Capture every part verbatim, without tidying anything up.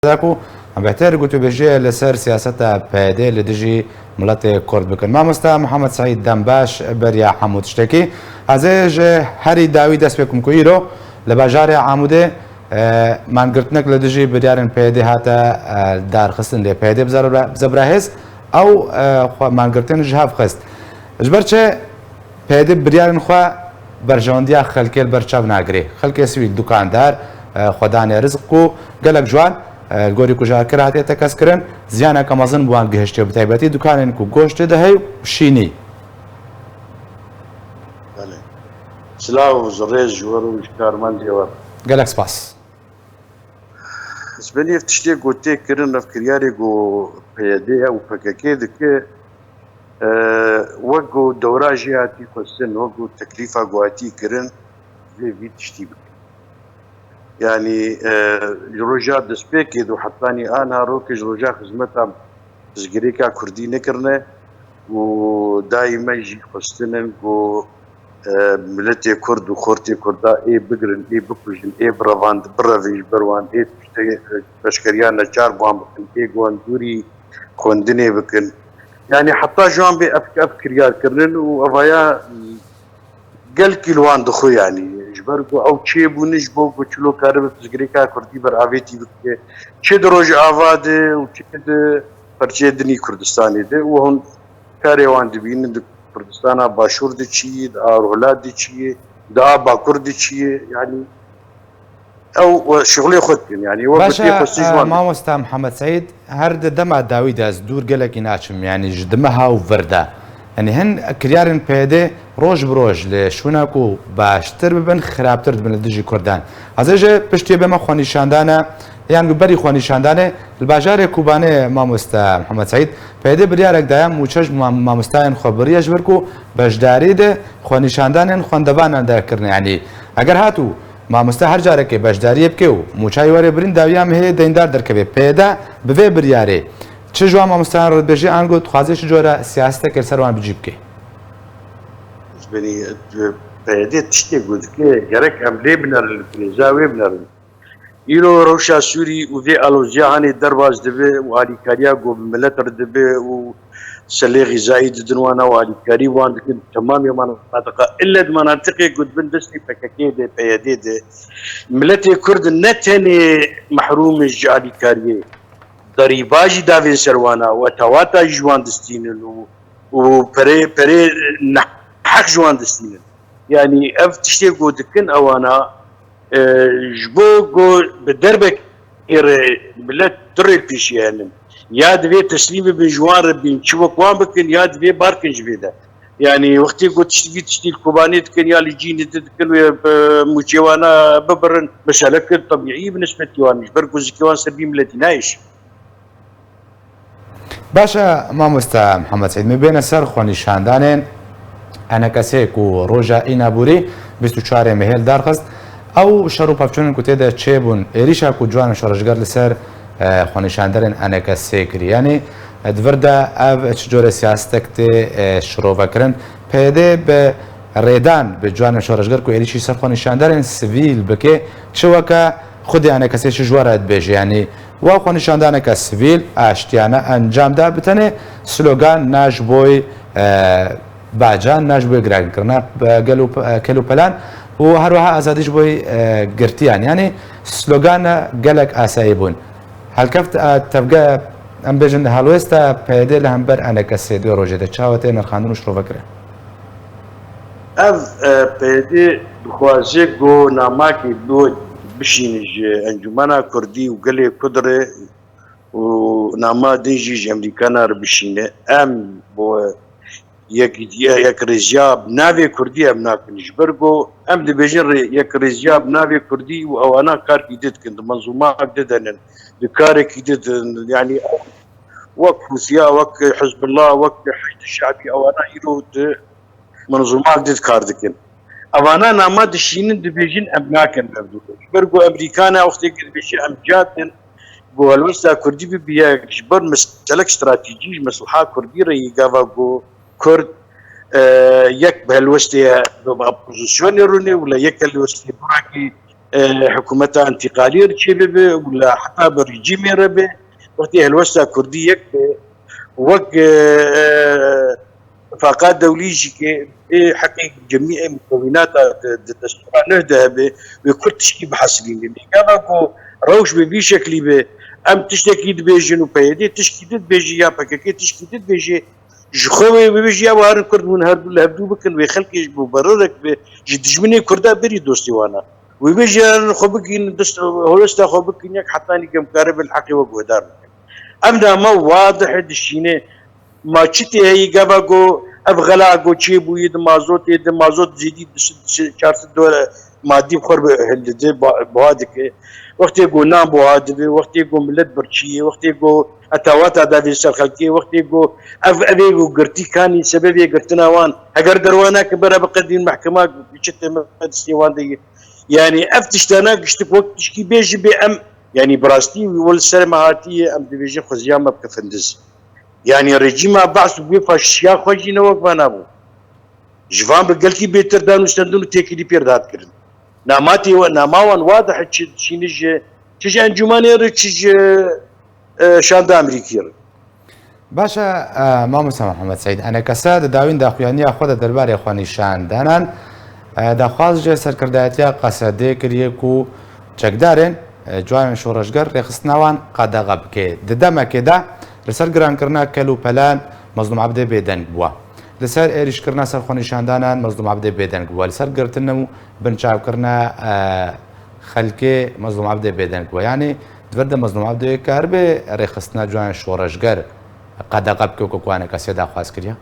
da ku em bêhtir gotûbêjiyê li ser siyaseta P Y D li dijî miletê Kurd bikin. Mamoste Muhammed Seîd, dem baş beriya hemû tiştekî. Ez ê ji herî dawî dest pê bikim ku îro li bajarê Amûdê, e, mangirtinek li dijî biryarên P Y D hate, e, darxistin, lê P Y D bi zebra-, bi zebra hêz ew, e, xwe mangirtin ji hev xist. Ji ber çi? P Y D biryarên xwe berjewendiya xelkê li ber çav nagirê. Xelkê sivîl, dukandar, e, xwedanê rizq ku gelek ji wan, e, li gorî kujarkir hatiye tekez kirin, ziyaneke mezin bi wan gihiştiye, bi taybetî dukanên ku goştê de heye û şînî. Belê. Silav û rêz ji we re û ji karmendê we. Gelek spas. Ji binî ev tiştê ku tê kirin, ev kiryarê ku P Y D û P K K dike, e, wek ku dewra jê hatî xwestin, wek ku teklîfa ku hatî kirin, vê vî tiştî bikin. Yanî, e, ji roja destpêkê de û hetanî ana rokê ji roja xizmeta pirsgirêka Kurdî nekirine û dayî me jî xwestin in ku, e, miletê Kurd û xortê Kurda ê bigirin, ê bikujin, ê birevand-, birevin ji ber wan, ê tiştê, e, peşkeriya neçar bi wan bikin, ê wan dûrî xwendinê bikin. Yanî heta ji wan bê ev, ev kiryar kirinin û evaya, gelkî li wan dixwe, yanî ji ber ku ew çêbûne ji bo ku çilo karibe pirsgirêka Kurdî beravêtî bike. Çi di Rojava de û çi di perçeyê dinî Kurdistanê de û hûn karê wan dibînin di Kurdistana Başûr de çi ye, di a Rojhilat de çi ye, di a Bakur de çi ye, yanî ew we şixulê xwe dikin, yanî we Baş e, gotiyê xwe sî ji e, wan dikin. Mamosta Mihemed Seîd, her di dema dawî de ez dûr gelekî naçim, yanî ji di meha û vir de. Yanî hin kiryarên P Y D roj bi roj li şûna ku baştir bibin, xirabtir dibin li dijî Kurdan. Ez ê ji piştiyê bême xwenîşandana, yan ku berî xwenîşandanê li bajarê Kobanê, Mamosta Mihemed Seîd, P Y D biryarek daye mûçe ji mam-, mamostayên xwe biriye ji ber ku beşdarî di xwenîşandanên xwendevanan de kirine. Yanî eger hatû mamoste her carekê beşdariyê bike û mûçayê were birîn, dawiya em hê deyndar derkeve. P Y D bi vê biryarê çi ji wan mamosteyan re dibêje, ango dixwaze çi cora siyasetekê li ser wan bi cî bike? Ji binî, e, P Y D tiştê ku dike, gerek em lê binerin, li rêza wê binerin. Îro rewşa Sûrî û vê aloziya hanê derbas dibe û alîkariya ku bi milet re dibe û selê xîzayî didin wana û alîkarî wan dikin, temamê manatiqa. Îlle di manatiqê ku di bin destê P K K de, P Y D de, miletê Kurd ne tenê mehrûm in ji alîkariyê, derîba jî davên ser wana û etawata jî ji wan distînin û, û perê, perê neheq ji wan distînin. Yanî ev tiştê ku dikin ewana, e, ji bo ku bi derbekê re milet du rê pêşiya henin. Ya divê teslîm bibin, ji wan re bîn, çi wek wan bikin, ya divê bar kin ji vê de. Yanî wextê ku tişt-, vî tiştî li Kobanê dikin ya li cînê di dikin wê bi mûçê wana bibirin, meseleke tebîî bi nisbetî wan, ji ber ku zikê wan ser vî miletî nayêşin. Baş e, mamoste Mihemed Seîd, me bêne ser xwenîşandanên E N K S'ê ku roja Înaborî bîst û çarê mehê li dar xist. Ew şer û pevçûnên ku tê de çêbûn, êrîşa ku ciwanên şoreşger li ser, e, xwenîşanderên E N K S'ê kirî. Yanî, e, di vir de ev çi cure siyasetek tê, e, şirove kirin? P Y D bi rêdan bi ciwanên şoreşger ku êrîşî ser xwenîşanderên sivîl bike, çi weke xwedî E N K S'ê çi ji we re dibêje? Yanî, wa xwenîşandaneke sivîl, aştiyane encam da, bi tenê slogan na ji boy, e, bacan, na ji boy girankirina, e, gel û pe-, e, kel û pelan û her wiha azadî ji boy, e, girtiyan. Yanî slogana gelek asayî bûn. Helkeft, e, tevge, em bêjin, helwêsta P Y D li hember E N K S'ê di rojê de çawa tê nirxandin û şirove kirin? Ev, e, P Y D dixwaze ku namakê bi-, bişîne ji Encûmena Kurdî û gelê Kurd re û nama din jî ji Amerîkana re bişîne. Em bo yek-, yekrêziya bi navê Kurdî em nakin. Ji ber ku em dibêjin rê-, yekrêziya bi navê Kurdî û ewana karkî din dikin, di menzûmak din de nin, di karekî din de nin. Yanî wek Hûsiya, wek Hizbullah, wek Heşdî Şe'bî, ewana îro di menzûmak din kar dikin. Evana nama dişînin, dibêjin em nakin mevdû. Ji ber ku Amerîkana wextê ku dibêje em cad in, ku helwesta Kurdî bibiye ji ber meselek stratejî, ji mesleha Kurdî re yê gava ku Kurd, e, yek bi helwestê ye, bi opozisyonê rûnê, wila yek helwestê durakî e, hikûmeta întîqaliyê re çêbibe û li heta bi rejîmê re be, wextê helwesta kurdî yek be, wek, e, e, Tifaqa Dewlî jî ke ê heqê cemî ê mukewînata di, di destûra neh de hebe, wê kurd tişkî bihesilîne. Lê gava ku rewş bi vî şeklî be, em tiştekî dibêjin û P Y D tişkî din dibêje ya P K K tişkî din dibêje, ji xwe wê bibêje ya we herin kurd hûn her du li hevdû bikin, wê xelkê ji bo berorek be, ji dijminê kurda berî dostê wan e. Wê bêje herin xwe bigihînin dest, helwesta xwe bikin yek hetanî ke em karibin heqê we guhdar bikin. Ev nama wadih e dişîne. Ma çi tê heyî gava ku ev xela ku çêbûyî di mazotê, di mazot zêdî di çar sed dolar madî bi xwe re hildide, ba-, buha dike. Wextê ku nan buha dibe, wextê ku milet birçî ye, wextê ku etawata da vê ser xelkê, wextê ku ev, evê ku girtî kanî sebebê girtina wan, heger derwana ke bera biqedîn mehkema, çi teme destê wan de ye. Yanî ev tiştana giştik wek tişkî bêjî bê em, yanî bi rastî wî wel ser me hatiye, em dibêjin xweziya me bike findiz. Yanî rejîma Be's û wê faşîstiya xwe jî ne wek vana bû. Ji van bi gelkî bêtir dan û stendin û têkilî pêr dihat kirin. Namatê we, nama wan wadih e, çi dişîne ji, çi ji encûmanê re, çi ji, e, şanda Amerîkî re. Baş e, e, mamoste Mihemed Seîd, enekese di dawîn daxuyaniya xwe de derbarê xwenîşandanan, e, daxwaz ji serkirdayetiya Qesedê kiriye ku çekdarên, e, Civakên Şoreşger rêxistina wan qedexe bike. Di demekê de li ser girankirina kel û pelan Mezlûm Ebdê bêdeng bûye. Li ser êrîşkirina serxwenîşandanan Mezlûm Ebdê bêdeng bûye. Li ser girtin û binçavkirina, e, xelkê Mezlûm Ebdê bêdeng bûye. Yanî di vir de Mezlûm Ebdê karibe rêxistina Civakên Şoreşger qedexe bike wekî ku enekesê daxwaz kiriye?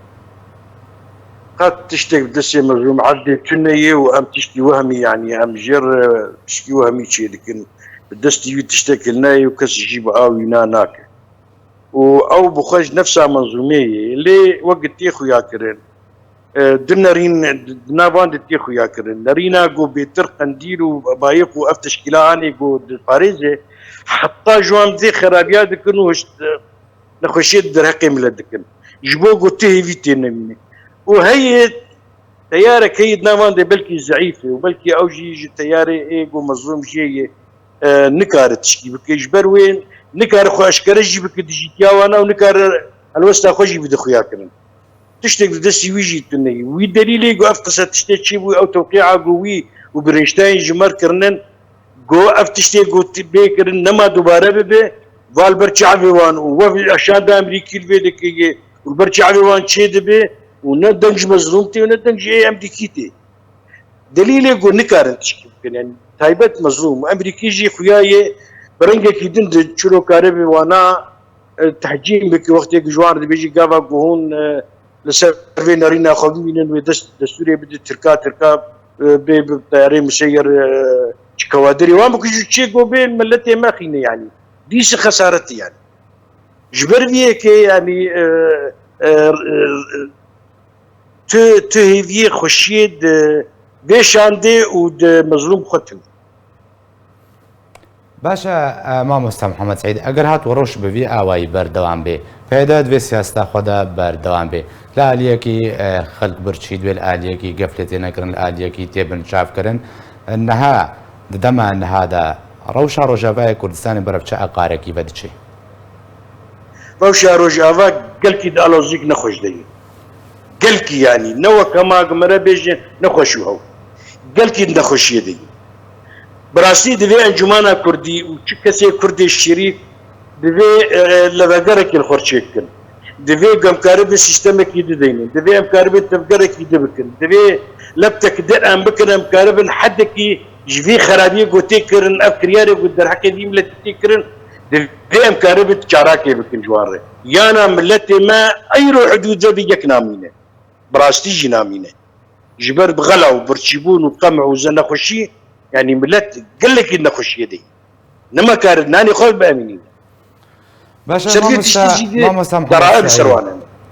Qet tiştek bi destê Mezlûm Ebdê tune ye û em tiştî wehmî, yanî em jê re tiştî wehmî çêdikin. Bi destî wî tiştek hildinayê û kes jî bi a wî na nake. Û ew bi xwe ji nefsa Mezlûmê ye. Lê wek tê xuya kirin, e, du nerîn di nav wan de tê xuya kirin. Nerîna ku bêtir qendîl û bayîq û ev teşkîla anê ku diparêze, heta ji wan vê xerabiya dikin û hişt, e, nexweşiyê di derheqê milet dikin. Ji bo ku tu hêvî tê nemîne. Û heye teyarek heye di nav wan de belkî zeîf e û belkî ew jî ji teyarê ê ku Mezlûm jê ye, e, nikare tişkî bike. Ji ber wê nikare xwe eşkere jî bike dijîtiya wan û nikare helwesta xwe jî bide xuya kirin. Tiştek di destî wî jî tune ye. Wî delîlê ku ev qise tiştê çêbû, ew tewqîa ku wî û Greenstein ji me re kirinin, ku ev tiştê ku bê kirin nema dubare bibe, va li ber çavê wan û we şanda Amerîkî li vê dike ye û li ber çavê wan çêdibe û ne deng ji Mezlûm tê û ne deng ji ê Amerîkî tê. Delîlê ku nikarin tişkî bikin, yanî taybet Mezlûm û Amerîkî jî xuya ye bi rengekî din di çiro karibe wana, e, tehcîn bike, wextê ku ji wan re dibêjî gava ku hûn, e, li ser vê nerîna xwe bimînin, wê dest, destûrê bide Tirka, Tirka, e, bê bi teyarê miseyir, e, çi kewadirê wan bikujin, çê ku bê miletê me xîne, yanî dîse xesaretî, yanî ji ber vê yekê, yanî, e, e, e, tu, tu hêviyê xweşiyê di vê şandê û di Mezlûm xwe tune. Baş e, e, mamoste Mihemed Seîd, eger hat û rewş bi vî awayî berdewam bê, P Y D di vê siyaseta xwe de berdewam bê, li aliyekî, e, xelk birçî dibê, li aliyekî gef lê tê nekirin, li aliyekî tê binçavkirin, e, niha, di dema niha de rewşa Rojavayê Kurdistanê berev çi eqarekî ve diçe? Rewşa Rojava gelkî di alozîk nexweş de ye. Gelkî, yanî ne wek hema ku mere bêje nexweş û hew. Gelkî di nexweşiyê de ye. Bi rastî divê encûmana kurdî û çi kesê kurdê şerîf divê, e, levegerekê li xwe çêkin. Divê ku em karibin sîstemekî dideynin. Divê em karibin tevgerekî dibikin. Divê leptek di em bikin, em karibin hedekî ji vî xerabiyê ku tê kirin, ev kiryarê ku derheqê vî miletî tê kirin, divê em karibin çarakê bikin ji wan re. Yana miletê me eyro hidûd ve bi yek namîne. Bi rastî jî namîne. Ji ber bi xela û birçîbûn û qem û zenexweşî, yanî milet gelekî nexweşiyê de ye. Nema karin nanê xwe biemînîne. Baş e, ser vê mamosta, tiştî jî de mamosta Mihemed deraye bi ser Seîd. Wan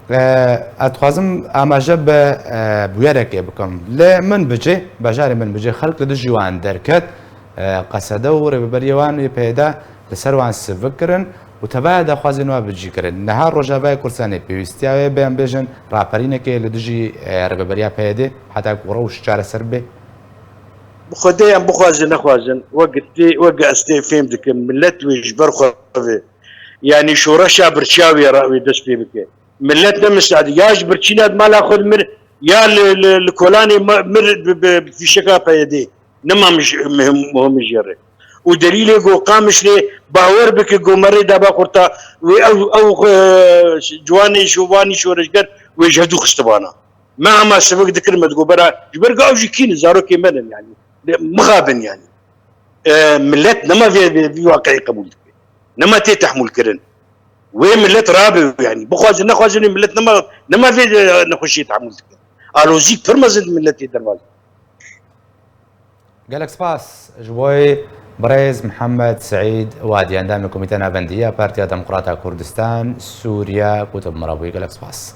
hene. E, ez dixwazim amaje bi, e, bûyerekê bikim. Li Minbicê, bajarê Minbicê xelk li dijî wan derket, e, Qesede û rêveberiyê wan ê P Y D li ser wan sivik kirin û tevaya daxwazên wan bi cî kirin. Niha Rojavayê Kurdistanê pêwîstiya wê, bê em bêjin, raperînekê li dijî, e, rêveberiya P Y D heta ku rewş çareser bê? Xwedê em bixwazin nexwazin, wek tê, wek ez tê fêm dikim, millet wê ji ber xwe ve. Yanî şoreşa birçiya wê re wê dest pê bike. Millet ne misteedî. Ya ji birçîna di mala xwe de mir, ya li, li, li kolanê me-, mir bi, bi, bi fîşeka P Y D'ê. Nema mij-, muhim, muhim jê re. Û delîlê ku Qamişlê bawer bike ku me rê daba xurta wê ew, ew, e, ciwanê şovanî şoreşger wê ji hevdû xistibana. Me hema sivik dikir me digot bera, ji ber ku ew jî kî ne, zarokê me ne yanî. Mixabin yanî. E, millet nema vê, vê, vê waqiî qebûl dike. Nema tê tehmûl kirin. Wê millet rabe yanî. Bixwazin nexwazin wê millet nema, nema vê, e, nexweşiyê tehmûl dike. Alozî pir mezin di milletê derbas. Gelek spas ji bo birêz Mihemed Seîd Wadî, endamê Komîte Navendî ya Partiya Demokrata Kurdistan Sûriye, ku tu bi me re bûyî. Gelek spas.